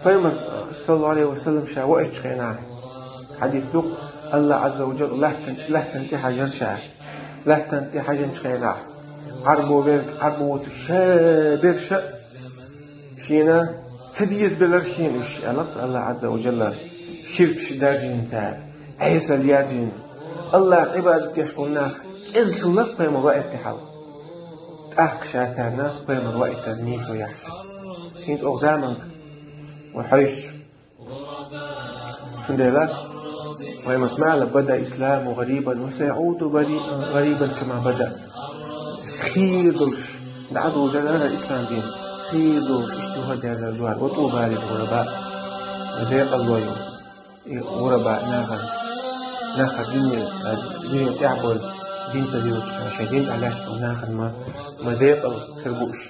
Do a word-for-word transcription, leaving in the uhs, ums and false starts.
Пайхамар, саллаллаху Ӏалайхи ва саллам, ша ваийча хенахь, хьадис ду-кх, АллахӀ Ӏазза ва Джалла лаьттан, лаьттан тӀе хьажар ша. Лаьттан тӀе хьажинчу хенахь, Ӏарбо верг, Ӏарбо воцург ша берш а, шена ца дезабелар шена уьш, аьлла-кх АллахӀ Ӏазза ва Джалла, ширкаш даржийна цара, Ӏесалла яьржина. АллахӀан Ӏибадат деш болу нах кӀезиг хилла-кх пайхамар ваийта хьал. ТӀаккха ша царна пайхамар ваийтар нийсо яхьаш. ХӀинца оха заманга вай хьаьжча. Цундела пайхамарс ма аьлла: «Бада исламу гӀарибан ва саяӀуду бари-, гӀарибан кама бада». Хийра долуш дӀа а дуьйлур дара ислам дин. Хийра долуш иштта юха а дерзор ду аьлла. Ва тӀуба лил гӀураба. Декъалло ю и гӀураба нахана. Нахана дуьне, дуьне тӀехь болу, дин ца диллинчу, шайн дин тӀехь лаьтташ болу нахана ма, ма декъала хир бу уьш.